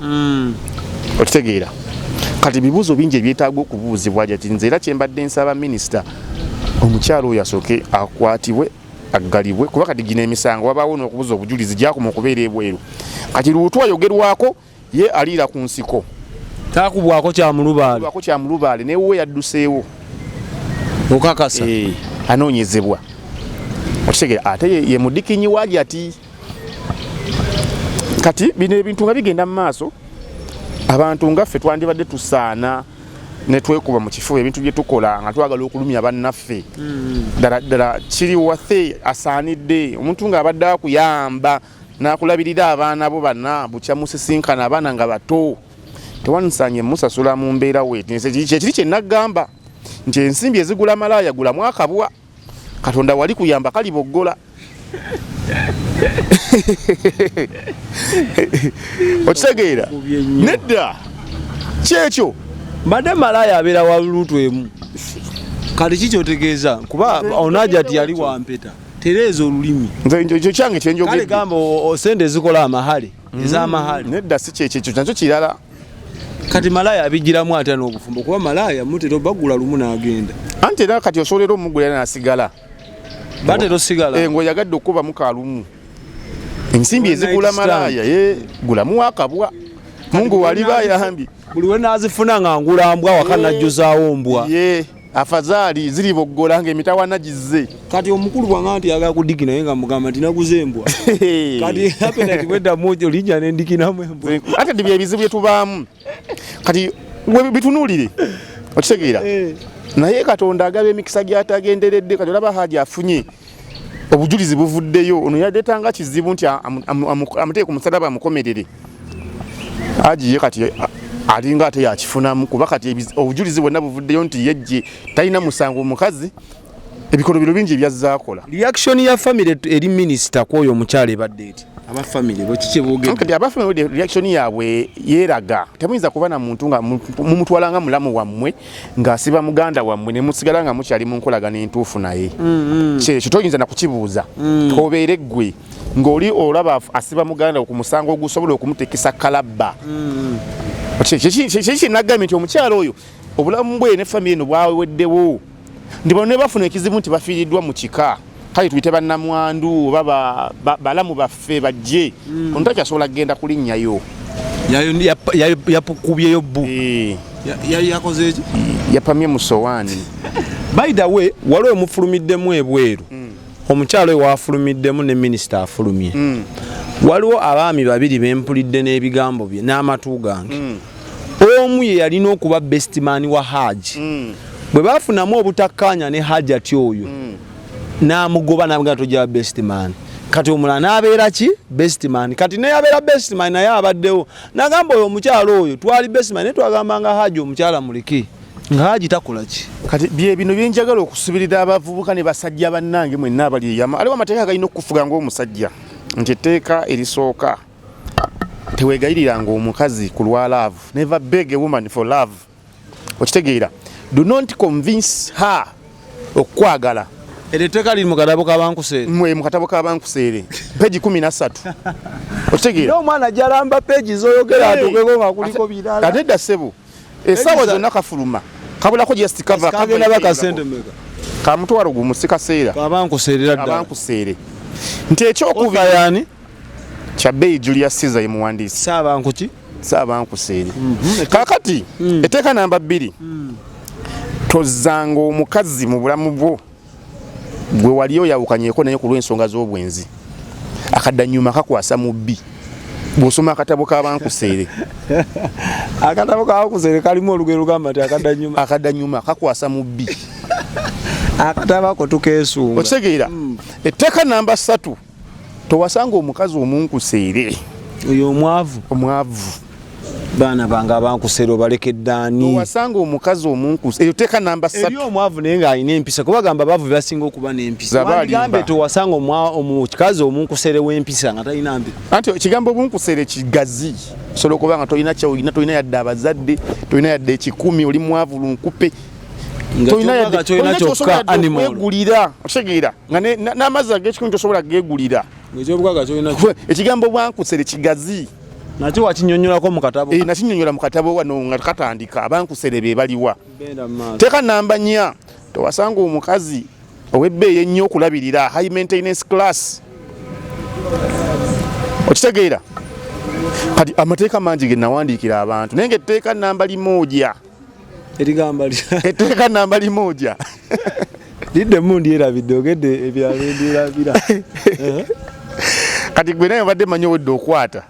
Okitegeera? Kati bibuuzo bingi ebyetaaga okubuuzibwa. Jati nze era kyembadde nsaba minisita, omukyalo oyo asooke akwatibwe aggalibwe, kuba kati gino emisango wabaawo n'okubuza obujulizi gyakoma okubeera ebweru. Kati Luutu ayogerwako ye aliira ku nsiko. Takubwako kyamulubaale. Ako kyamulubaale newuwe yadduseewo. Okakasa? Eh, anoonyezebwa. Okitegeera? Ate ye mudikinyi wa Jati. Kati bino ebintu nga bigenda mu maaso, abantu nga ffe twandibadde tusaana ne twekuba mu kifuba ebintu bye tukola nga twagala okulumya bannaffe. Ddala ddala kiri waffe asaanidde omuntu ng'abadde akuyamba n'akulabirira abaana bo bana bukya musisinkana abaana nga bato, tewansanye musasula mu mbeera weeti. Kyekiri kye naggamba nti ensimbi ezigula malaaya gulamu akabwa, Katonda wali kuyamba kaliboggola. Okitegeera? Nedda kyekyo. Mbadde malaaya abeera wa luutu emu. Kati ki kyotegeeza? Kuba onaja ti yali wampeta, tereeza olulimi. Nze ekyo kyange Kale kyenjogedde. Gamba sente ezikola amahale, ez'amahale. Nedda, si kyekyo, ekyo nakyo kirala. Kati malaaya abigiramu atya n'obufumbo? Kuba malaaya mutera bagula lumu n'agenda. Anti era kati osobola era omugulira nasigala. Batera osigala. Eh, ng'oyagadde okukubamu kalumu ensimbi One ezigula night stand. malaaya, ye gulamu akabwa, Mungu waliba ayambye. Buli we naazifuna nga ngula mbwa waka, najjuzaawo mbwa. Ye afazaali ziriboggola ng'emitawaana gizze. Kati omukulu bwanga nti yagala kudiki naye nga mugamba nti naguze embwa, kati appetite bweddamu olinnya nendikinamu embwa. Ate ndi byebizibu bye tubaamu kati we bitunuulire. Okitegeera? Naye Katonda agaba emikisa gyatagenderedde. Kati olaba Haji afunye obujulizi buvuddeyo, ono yaleetanga kizibu nti amuteeke ku musalaba amukomerere. Haji ye kati alinga ate yakifunamu, kuba kati obujulizi bwonna buvuddeyo nti yejje talina musango. Omukazi ebikolobero bingi ebyazaakola. Reaction ya family eri minisita kwoyo omukyala ebadde eti? Aba family bwekiki boogedde? Kati abafamily reaction yaabwe yeeraga temuyinza kuba na muntu nga mumutwala nga mulamu wammwe ng'asiba muganda wammwe ne musigala nga mukyali mu nkolagano entuufu naye. Kyekyo toyinza na kukibuuza. Obeere ggwe ng'oli olaba asiba muganda wo ku musango ogusobola okumutekesa kalabba. Kiki nagambye nti omukyala oyo obulamu bwe ne family eno bwaweddewo, nti bano ne bafuna ekizibu nti bafiiriddwa mu kika, kale tuyite bannamwandu oba balamu baffe bajje, ono takyasobola kugenda kulinnyayo. Yakubyeyo bbu. Yakoze eki? Yapamye mu sowaani. By the way, waliwo emufulumiddemu ebweru, omukyalo oyo wafulumiddemu ne minisita afulumye. Waliwo abaami babiri bempulidde n'ebigambo bye n'amatu gange. Omu ye yalina okuba bestman wa Haji, bwe bafunamu obutakkaanya ne Hajati oyo n'amugoba n'amugamba tojja bestman. Kati omulala n'abeera ki? Bestman. Kati neyabeera bestman naye abaddewo nagamba oyo omukyala oyo twali bestman, naye twagambanga Haji omukyala muleke, nga Haji takola ki. Kati bye bino byenjagala okusubirira abavubuka ne basajja bannange mwenna abali eyama. Aliwo amateeka agalina okukufuga ng'omusajja, nti etteeka erisooka, teweegayiriranga omukazi ku lwa love. Never beg a woman for love. Okitegeera? Do not convince her okukwagala. Eryo etteeka liri mu katabo k'abankuseere. Mwe mu katabo k'abankuseere peji 13. Okitegeera? Omwana jalamba peji zoyogera atuukeko nga kuliko birala. Ate dda ssebo, essaawa zonna kafuluma, kabulako just cover. Kagenda bakasente meka? Ka 10,000, si kaseera. Abankuseerera ddala. Abankuseere. Nti ekyokubiri yani Kyabbeeyi Julius Caesar ye muwandiisi. Saabankuki? Saabankuseere. Kaakati etteeka namba 2, tozzanga omukazi mu bulamu bwo gwe wali oyawukanyeeko naye ku lw'ensonga z'obwenzi. Akaddannyuma kakwasa mu bbi. Bw'osoma akatabo k'abankuseere. Akatabo k'abankuseere kalimu olugero lugamba nti akaddannyuma. Akaddannyuma kakwasa mu bbi. Akatabo ako tukeesunga. Okitegeera? Etteeka namba 3, towasanga omukazi omunkuseere. Oyo omwavu. Omwavu. Baana bange abankuseere obalekedde ani? Towasanga omukazi omunkuseere. Eyo teeka namba 3. Eri omwavu naye ng'alina empisa, kuba bagamba abaavu basinga okuba n'empisa. Wandigambye towasanga omukazi omunkuseere w'empisa nga talina mpisa. Anti ekigambo obunkuseere kigazi. Osobola okuba nga tolina kyolina, tolina yadde abazadde, tolina yadde ekikumi, oli mwavu lunkupe. Tolina yadde kyokka animal. Okwegulira, okitegeera? Nga n'amazzi ag'ekikumi tosobola geegulira. Ekyobugagga kyolina. Ekigambo bwankusere kigazi. Nakyo wakinyonnyolako mu katabo? Nakinyonnyola mu katabo wano nga katandika, abankusere be baliwa. Teeka namba 4, towasanga omukazi ow'ebbeeyi ennyo okulabirira, high maintenance class. Okitegeera? Kati amateeka mangi ge nawandiikira abantu, naye ng'etteeka namba 1. Erigamba etteeka namba 1. Liddemu ndyerabidde, ogedde ebyalo ndyerabira. Kati gwe naye obadde manyi owedde okwata.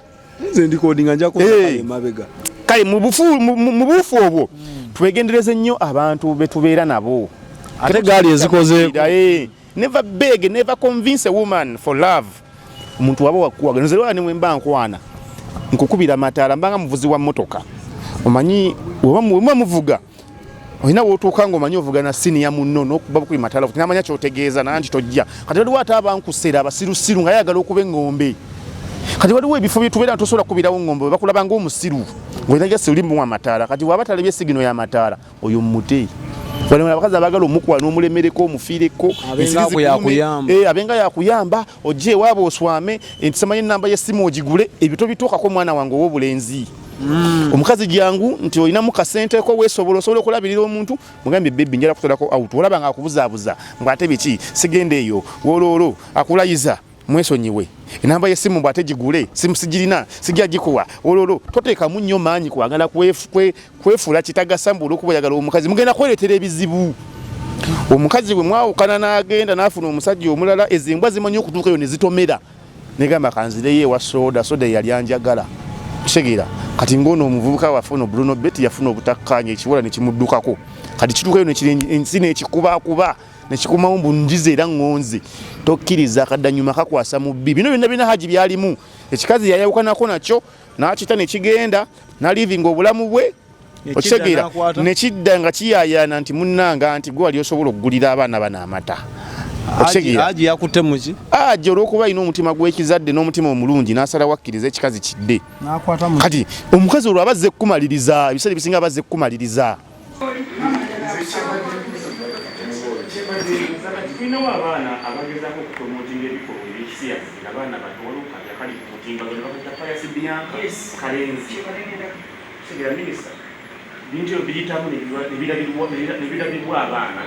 Nze ndikodinga nja kuzzaayo emabega. Kale mu buufu obwo twegendereze nnyo abantu be tubeera nabo. Ate gaali ezikozeeko. Never beg, never convince a woman for love. Omuntu waba wakuwaga, nze lwala ne bwe mba nkwana nkukubira mataala, mbanga muvuzi wa mmotoka. Omanyi oba muvuga olina w'otuuka ng'omanyi ovuga na siniya munno n'okuba bukubi mataala kuti n'amanya ky'otegeeza naye nti tojja. Kati waliwo ate abankuseera abasirusiru nga yayagala okuba eŋŋombe. Kati waliwo ebifo bye tubeera tosobola kukubirawo ŋŋombe, bakulaba ng'omusiru ng'olina just oli muwa mataala. Kati bw'aba talabye sigino ya mataala oyo mute. Wano abakazi abaagala omukuwa n'omulemereko omufiireko, abenga yakuyamba, yakuyamba ojje ewaabwe oswame, nti simanyi ennamba y'essimu ogigule, ebyo tobituukako omwana wange ow'obulenzi. Omukazi jangu nti olinamu kasenteko weesobola, osobola okulabirira omuntu, mugambye bebi njala kuterako out, olaba nga akubuzaabuza mbw'ate biki, sigenda eyo woloolo akulayiza mwesonyiwe enamba y'essimu mbw'ate gigule, simu sigirina sijja gikuwa woloolo. Toteekamu nnyo maanyi kwagala kwefuula kitagasa mbu olw'okuba oyagala omukazi, mugenda kwereetera ebizibu. Omukazi bwe mwawukana n'agenda n'afuna omusajja omulala, ezo embwa zimanyi okutuuka eyo ne zitomera, negamba kanzireyo ewa soda, soda eyali anjagala. Kitegeera? Kati ng'ono omuvubuka waffe ono Bruno Betty yafuna obutakkaanya, ekiwala ne kimuddukako. Kati kituukayo ensi n'ekikubakuba nekikumawo mbu njize era ŋŋonze. Tokkiriza, akaddannyuma kakwasa mu bbi. Bino byonna byonna Haji byalimu. Ekikazi yayawukanako nakyo n'akita ne kigenda n'alivinga obulamu bwe. Okitegeera? Ne kidda nga kiyaayaana nti munnanga nti gwe wali osobola okugulira abaana bano amata. Okitegeera? Haji yakutte muki? Haji olw'okuba alina omutima gw'ekizadde n'omutima omulungi n'asalawo akkiriza ekikazi kidde. Kati omukazi olwo aba azze kukumaliriza, ebiseera ebisinga aba azze kukumaliriza. Tulinawo abaana abagezaako okupromotinga ebikolwa ebyekisiyazi nga baana bato. Waliwo kati akali ku mutimbagano bakayita Pius Bianca Kalenzi. Kitegeera minisita, bintu ebyo biyitamu ne birabirwa abaana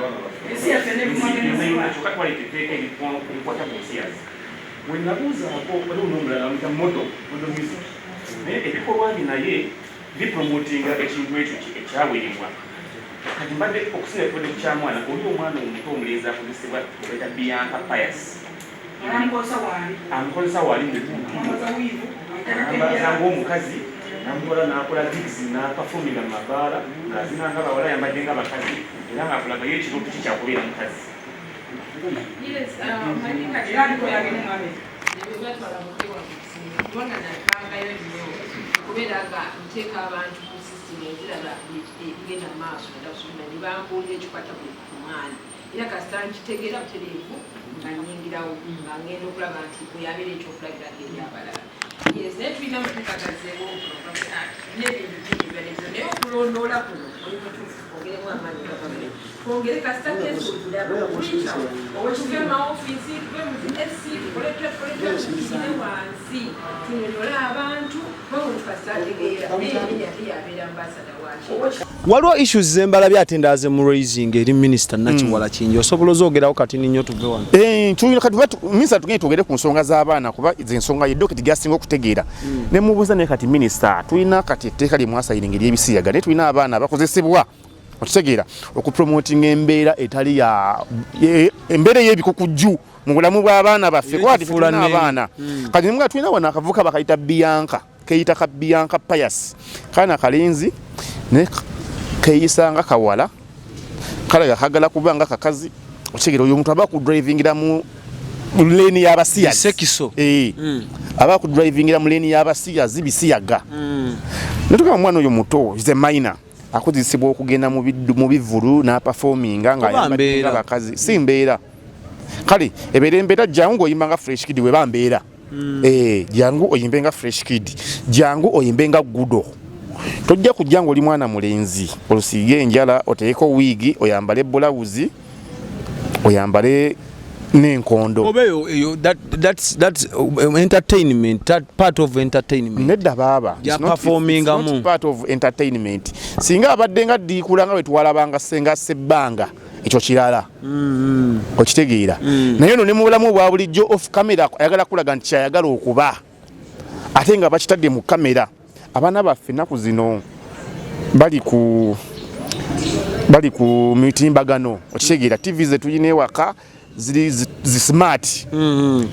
kyokka twaleeta etteeka erikwata ku nsiyazi. We nabuuzaako, waliwo n'omulala bamuyita Model, Model Music, naye ebikolwa bye naye bipromotinga ekintu ekyo ekyaweremwa. Kati mbadde okusinga tubadde ku kyamwana oli, omwana omuto omulenzi akozesebwa obaita Bianca Pius, amukozesa wali mutuutu ng'omukazi, namukola nakola gigs naperforminga mu mabaala ng'azina nga bawala, ayambadde nga bakazi, era ng'akulagayo ekirooto kye kyakubeera mukazi. Yes, omanyi kati Ebyo byatwala budde bwange okusinga kubanga napangayo nnyo okubeera nga nteeka abantu ku system eziraba ebigenda mu maaso naddala ne bambuulira ekikwata ku mwana, era kasita nkitegeera butereevu nga nnyingirawo nga ngenda okulaba nti bwe yabeera ekyokulabirako eri abalala. Yes, naye tulina amateeka gazzeewo, n'ebintu bingi ebibadde, naye okulondoola kuno oli mutuufu. Twongeremu amaanyi gavumenti, twongere kasita kezuuliraba tuve mu maofiisi, tuve mu zi tukole tukole, tugire wansi tunyonyole abantu, kubanga omuntu kasita ategeera naye yennyini ate yabeera ambassador waki. Waliwo issues zembalabye ate ndaze mu raising eri Minisita Nakiwala Kingi, osobola ozoogerawo katini nnyo tuve wano? Kati minisita, tugende twogere ku nsonga z'abaana, kuba ensonga ye docket gyasinga okutegeera. Ne mubuuza naye kati, minisita, tulina kati etteeka lye mwasayininga ery'ebisiyaga, naye tulina abaana abakozesebwa, okitegeera, okupromotinga embeera etali ya embeera ey'ebikukujju mu bulamu bw'abaana baffe, kuba kati tulina abaana. Kati nga tulina wano akavubuka bakayita Bianca, keyita ka Bianca Pius, kaana kalenzi naye keyisa nga kawala, kalaga kagala kuba nga kakazi, okitegeera. Oyo omuntu aba kudrivingira mu lane y'abasiyazi. Sekiso. Aba kudrivingira mu lane y'abasiyazi, bisiyaga. Netugamba omwana oyo muto, is a minor, akozesebwa okugenda mu bivulu n'aperforminga nga ayambadde nga bakazi. Si mbeera kale ebeera embeera, jangu ng'oyimba nga Fresh Kid, weba mbeera. Jangu oyimbe nga Fresh Kid, jangu oyimbe nga Gudo. Tojja kujja ng'oli mwana mulenzi olusiige enjala, oteeko wiigi, oyambale bulawuzi, oyambale n'enkondo. Oba eyo that's entertainment, that part of entertainment. Nedda baaba. Ja performingamu. Part of entertainment. Singa abadde nga ddiikula nga bwe twalabanga Senga Sebbanga, ekyo kirala, okitegeera. Naye ono ne mu bulamu obwa bulijjo, off camera, ayagala kulaga nti kyayagala okuba, ate nga bakitadde mu kamera. Abaana baffe ennaku zino bali ku mitimbagano, okitegeera. TV ze tulina ewaka ziri zi smart,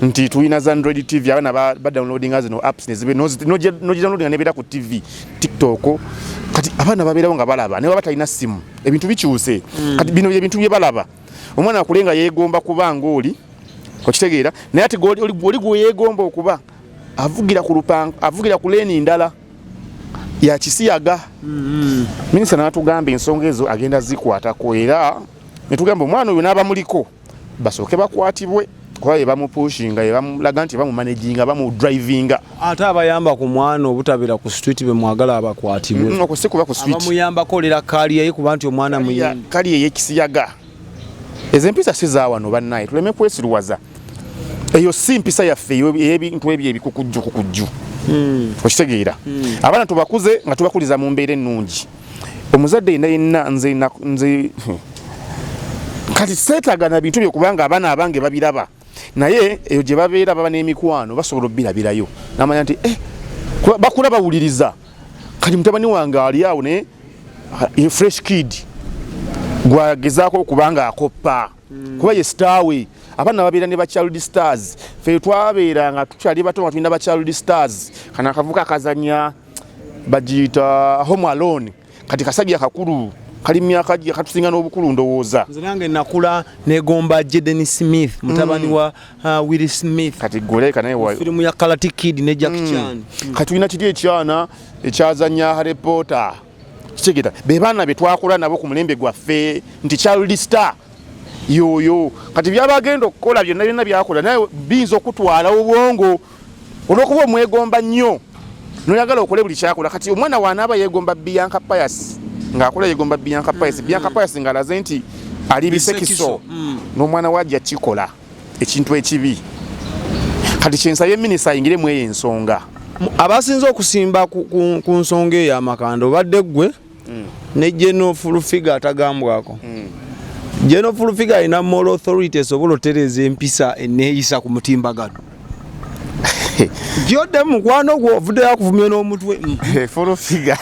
nti tulina za Android TV, abaana badownloadinga zino apps nogidownloadinga nebeera ku TV, TikTok. Kati abaana babeerawo nga balaba, naye baba talina simu, ebintu bikyuse. Kati bino byebintu bye balaba. Omwana akule nga yeegomba kuba ngaoli, okitegeera, naye ate oli gwe yeegomba okuba avugira ku lupanga, avugira ku lane ndala ya kisiyaga. Minisita n'atugamba ensonga ezo agenda zikwatako, era netugamba omwana oyo n'abamuliko basooke bakwatibwe, kuba be bamupushinga, be bamulaga nti bamumanaginga, bamudrivinga. Ate abayamba ku mwana obutabeera ku street, be mwagala abakwatibwe? Okwo si kuba ku street. Abamuyambako olera career ye, kuba nti omwana muyimbi. Kali ey'ekisiyaga, ezo empisa si za wano bannaye, tuleme kwesiruwaza. Eyo si mpisa yaffe ey'ebintu ebyo ebikukujju kukujju, okitegeera. Abaana tubakuze nga tubakuliza mu mbeera ennungi. Omuzadde yenna yenna, nze kati seetaaga na bintu byo, kubanga abaana abange babiraba, naye eyo gye babeera baba n'emikwano, basobola obbirabirayo namanya nti bakula bawuliriza. Kati mutabani wange ali awo naye Fresh Kid gwagezaako okuba nga akoppa, kuba ye star we. Abaana babeera ne ba child stars. Fe twabeera nga tukyali bato nga tulina ba child stars. Kano akavuka akazanya bagiyita Home Alone, kati kasajja kakulu, kali myaka katusinga n'obukulu ndowooza. Nze nange nakula negomba Jaden Smith, mutabani wa Will Smith. Kati goleka naye firimu ya Karate Kid ne Jackie Chan. Kati tulina kiri ekyana ekyazanya Harry Potter, kitegeera. Be baana be twakula nabo ku mulembe gwaffe nti child star yoyo. Kati byabagenda okukola byonna byonna byakola, naye biyinza okutwala obwongo olwokuba omwegomba nnyo noyagala okole buli kyakola. Kati omwana wanaaba yeegomba Bianca Pius, ng'akola yeegomba Bianca Pius, Bianca Pius ng'alaze nti ali bisekiso, n'omwana wajja kikola ekintu ekibi. Kati kyensabye minisita ayingire mu eyo ensonga. Abasinze okusimba ku nsonga eyo amakanda obadde ggwe ne General Full Figure atagambwako. General Full Figure alina moral authority esobola otereeza empisa eneeyisa ku mutimbagano gyodde mukwano gwo ovuddeyo akuvumye n'omutwe. Full Figure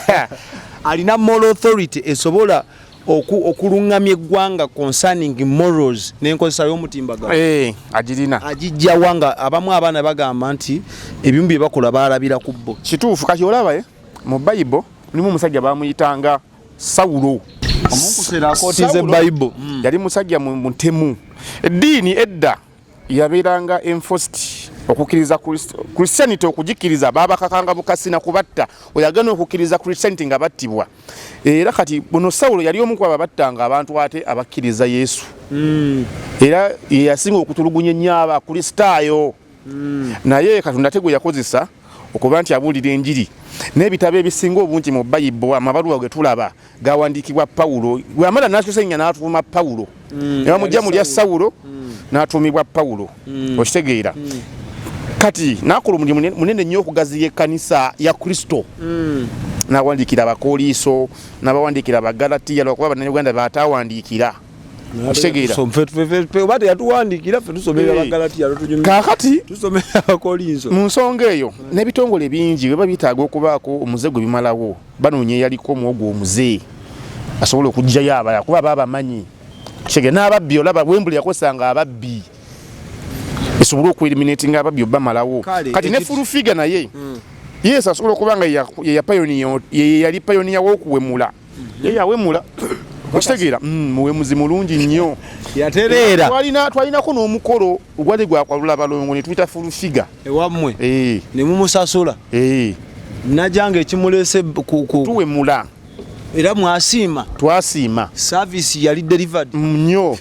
Alina moral authority esobola okuluŋŋamya eggwanga concerning morals n'enkozesa y'omutimbagano? Agirina. Agijjawa nga abamu abaana bagamba nti ebimu bye bakola baalabira ku bo? Kituufu. Kati olaba mu Bayibuli mulimu omusajja bamuyitanga Sawulo. Omunkusera akootiza Bayibuli. Yali musajja mutemu. Eddiini edda yabeeranga enforced. Okukkiriza Christianity, okugikkiriza baabakakanga bukasi na kubatta. Oyagana okukkiriza Christianity nga battibwa. Era kati buno Sawulo yali omu ku abo abattanga abantu ate abakkiriza Yesu. Era ye yasinga okutulugunya ennyo Abakristaayo. Naye Katonda ate gwe yakozesa okuba nti abuulira enjiri. N'ebitabo ebisinga obungi mu Bayibuli, amabaluwa ge tulaba gawandiikibwa Pawulo. Bw'amala n'akyusa erinnya n'atuuma Pawulo. Ne bamugya mu lya Sawulo n'atuumibwa Pawulo. Okitegeera? Kati n'akola omulimu munene nnyo okugaziya ekkanisa ya Kristo. N'awandiikira Abakooliiso, n'abawandiikira Abagalatiya, lwakuba Bannayuganda b'ataawandiikira. Okitegeera? Oba teyatuwandiikira, ffe tusomera Abagalatiya, Kaakati tusomera Abakolinso. Mu nsonga eyo n'ebitongole bingi bwe byetaaga okubaako omuze gwe bimalawo, banoonya eyaliko omwogwo omuze asobola okuggyayo abalala, kuba baba bamanyi. Kitegeera? N'ababbi olaba Wembuli yakozesanga ababbi esobole okueliminatinga ababbi obamalawo. Kati ne Full Figure naye yes, asobola okuba nga ye yali pioneer w'okuwemula. Ye yawemula, okitegeera? Muwemuzi mulungi nnyo. Yatereera. Twalinako n'omukolo ogwali gwakwalula balongo ne tuyita Full Figure ewammwe ne mumusasula najanga ekimuleese tuwemula. Era mwasiima? Twasiima. Service yali delivered? Nnyo.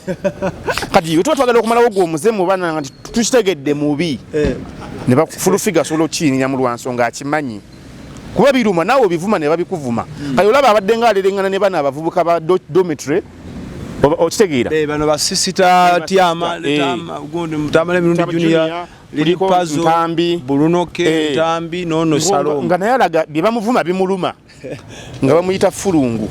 Kati tuba twagala okumalawo gwe omuze mu baana nga tukitegedde mubi, ne Full Figure asobola okukiyinira mu lwansonga akimanyi, kuba biruma naawe obivuma ne babikuvuma. Kati olaba abadde nga alereŋŋana ne bano abavubuka ba dormitory, okitegeera? Bano basisita Tyama, gundi Tamale Emirundi Junior, Lili Pazo, Ntambi, Bulunoke, Ntambi nono Salom, nga naye alaga bye bamuvuma bimuluma, nga bamuyita fulungu.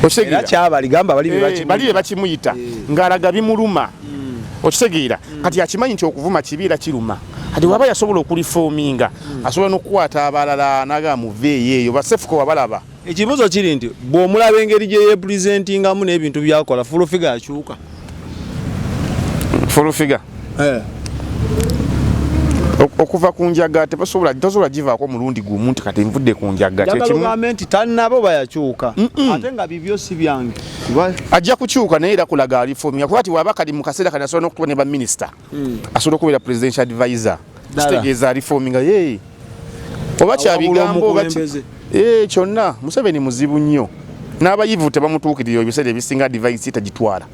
Okitegeera? Kyabali gamba bali bali be bakimuyita, ng'alaga bimuluma. Okitegeera? Kati akimanyi nti okuvuma kibi era kiruma. Kati waba yasobola okureforminga, asobola n'okukwata abalala n'agamba muveeyo eyo basefuko wabalaba. Ekibuuzo kiri nti bw'omulaba engeri gye yeepresentingamu n'ebintu byakola, Full Figure akyuka? Full Figure okuva ku njaga tebasobola, tosobola givaako omulundi gumu nti kati nvudde ku njaga. Kyekimu nti tannaba oba yakyuka, ate nga bibyo si byange. Ajja kukyuka, naye era kulaga areforminga, kuba ti waba kali mu kaseera kati asobola n'okutuba ne baminisita, asobola okubeera presidential advisor. Kitegeeza areforminga ye oba kyabigambo oba kyonna. Museveni muzibu nnyo n'abayivu tebamutuukirira ebiseera ebisinga, advice tagitwala.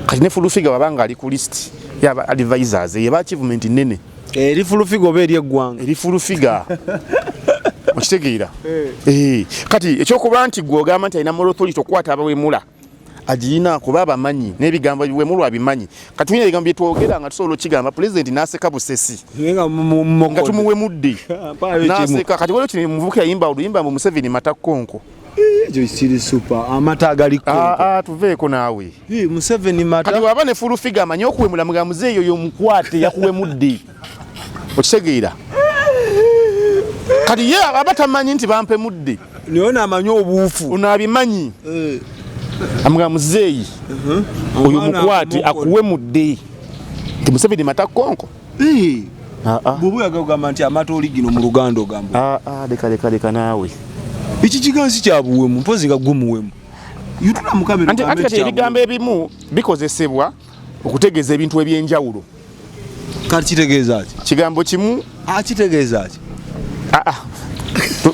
Kati ne Full Figure wabanga ali ku list yaba advisors, yeba achievement nene. Eri Full Figure oba eri eggwanga? Eri Full Figure, okitegeera? Kati ekyokuba nti gwe ogamba nti alina moral authority okukwata abawemula, agirina, kuba abamanyi n'ebigambo ebiwemulwa abimanyi. Kati tulina ebigambo byetwogera nga tusobola okigamba pulezidenti n'aseka busesi nga tumuwemudde n'aseka. Kati waliwo kino omuvubuka yayimba oluyimba mbu Museveni mata konko. Ekyo kiri super, amata agali konko. Tuveeko naawe. Museveni mata. Kati waba ne Full Figure amanyi okuwemula, muga muzeeyo yomukwate yakuwemudde, okitegeera? Kati ye aba tamanyi nti bampemudde. Naye naamanyi obuufu. Ono abimanyi, amuga muzeeyi oyo mukwate akuwemudde nti Museveni mata konko. Bw'oba oyagala kugamba nti amata oli gino mu Luganda ogamba? Leka, leka, leka naawe. Eki kigansi kya buwemu, mpozi nga gwe muwemu. Yutula mu kamera. Anti kati ebigambo ebimu bikozesebwa okutegeeza ebintu ebyenjawulo. Kati kitegeeza ki? Kigambo kimu. Kitegeeza ki?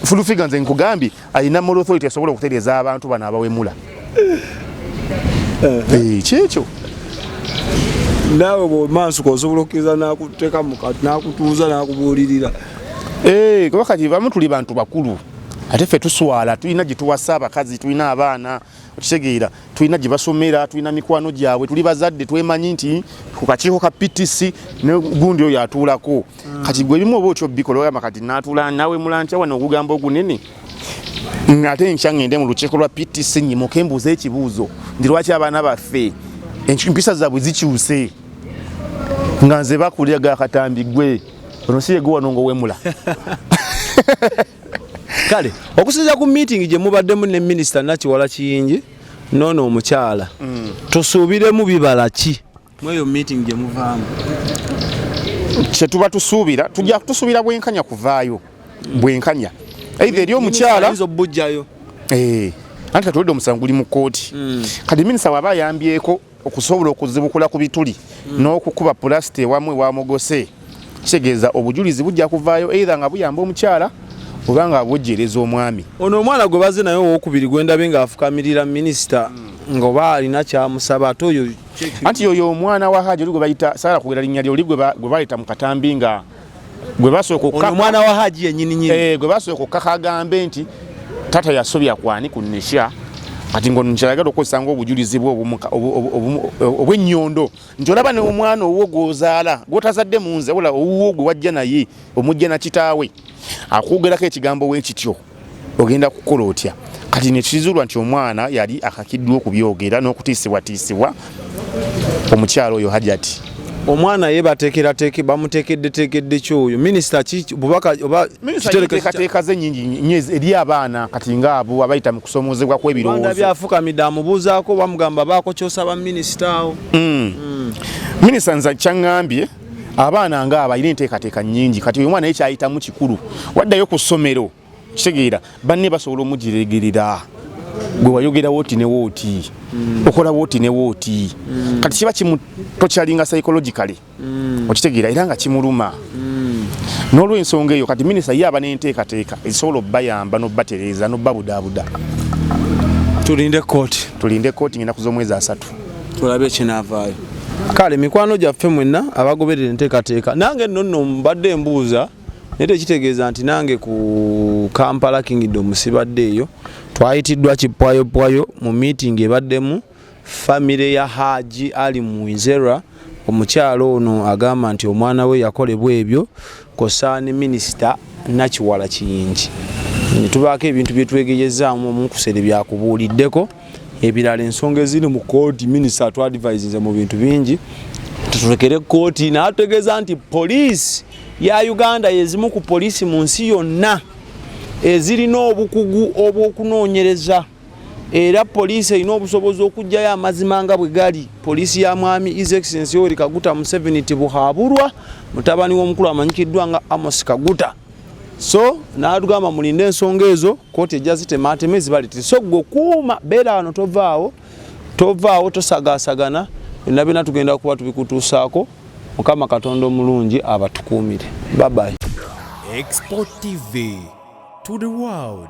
Full Figure nze nkugambye alina moral authority asobola okutereeza abantu bano abawemula. Kyekyo. Naawe bw'omansuka osobola okukkiriza n'akuteeka n'akutuuza n'akubuulirira? Kuba kati bamu tuli bantu bakulu, ate ffe tuswala, tulina gye tuwasa abakazi, tulina abaana, okitegeera? Tulina gye basomera, tulina mikwano gyabwe, tuli bazadde, twemanyi nti ku kakiiko ka PTC ne gundi oyo atuulako. Kati gwe ebimu oba otyo bikola, ogamba kati naatuula nawe mulantya wano ogugamba ogunene, ate nkya ngende mu lukiiko lwa PTC nyimuke mbuuze ekibuuzo nti lwaki abaana baffe empisa zaabwe zikyuse, nga nze bakulira gakatambi gwe ono si yegwe wano ng'owemula. Kale okusinziira ku meeting gye mubaddemu ne minisita Nakiwala Kiyingi noono omukyala, tusuubiremu bibala ki mweyo meeting gye muvaamu? Kyetuba tusuubira, tujja tusuubira bwenkanya kuvaayo, bwenkanya either eri omukyala ayinza obujjayo. Anti kati oludde omusango guli mu kkooti. Kati minisita waba ayambyeko okusobola okuzibukula ku bituli n'okukuba pulasita ewamu ewamugose. Kitegeeza obujulizi bujja kuvaayo either nga buyamba omukyala oba nga bwejjeereza omwami. Ono omwana gwe bazze naye owokubiri gwendabye ng'afukamirira minisita nga oba alina kyamusaba, ate oyo Anti yoyo omwana wa Haji oli gwe bayita, saala kwogera linnya lye, oli gwe baleeta mu katambi nga gwe basooka ono omwana wa Haji yennyini nyini. Gwe basooka okukaka agambe nti tata yasobya kwani ku Nisha. Kati ngo nkyayagala okukozesa ng'obujulizi bwe obw'ennyondo nti olaba ne omwana owuwo gw'ozaala gw'otazadde mu nze, wabula owuwo gwe wajja naye omujja na kitaawe akwogerako ekigambo wekityo, ogenda kukola otya? Kati nekizuulwa nti omwana yali akakiddwa okubyogera n'okutiisibwatiisibwa omukyalo oyo Hajati. Omwana ye bateekerateeke bamuteekeddeteekedde ki oyo minisita ki bubaka oba teekateeka ze nyingi nnyo eri abaana kati ngaabo abayita mu kusomoozebwa kw'ebirowoozo. Byafukamidde amubuuzaako bamugamba baako kyosaba minisita awo. Minisita nze kyaŋŋambye abaana ngaabo alina enteekateeka nnyingi. Kati oyo omwana ye kyayitamu kikulu, waddayo ku ssomero kitegeera banne basobola omugiregerera gwe wayogera wooti ne wooti, okola wooti ne wooti. Kati kiba kimutokyalinga psychologically, okitegeera, era nga kimuluma. N'olwensonga eyo kati minisita ye aba n'enteekateeka ezisobola obbayamba n'obbatereeza n'obbabudaabuda. Tulinde kooti. Tulinde kooti ng'ennaku z'omwezi 3 tulabe ekinaavaayo. Kale mikwano gyaffe mwenna abagoberera enteekateeka, nange nno nno mbadde mbuuza, naye tekitegeeza nti nange ku Kampala Kingdom sibadde eyo. Twayitiddwa kipwayopwayo mu meeting ebaddemu famire ya Haji Ali Mwizera. Omukyalo ono agamba nti omwana we yakolebwa ebyo kosaani minisita Nakiwala Kiyingi. Tubaako ebintu bye twegeyezaamu omukusere byakubuuliddeko, ebirala ensonga eziri mu kooti. Minisita atwadvisinze mu bintu bingi, tutulekere kooti. N'ategeeza nti poliisi ya Uganda yezimu ku poliisi mu nsi yonna ezirina obukugu obw'okunoonyereza, era poliisi erina obusobozi okuggyayo amazima nga bwe gali. Poliisi ya mwami His Excellency Yoweri Kaguta Museveni Tibuhaburwa, mutabani w'omukulu amanyikiddwa nga Amos Kaguta. So n'atugamba mulinde ensonga ezo, kooti ejja zitemaatema ezibaleetere. So gwe kuuma, beera wano, tovaawo, tovaawo, tosagaasagana, byonna byonna tugenda kuba tubikutuusaako. Mukama Katonda omulungi abatukuumire. Bye bye. Export TV to the world.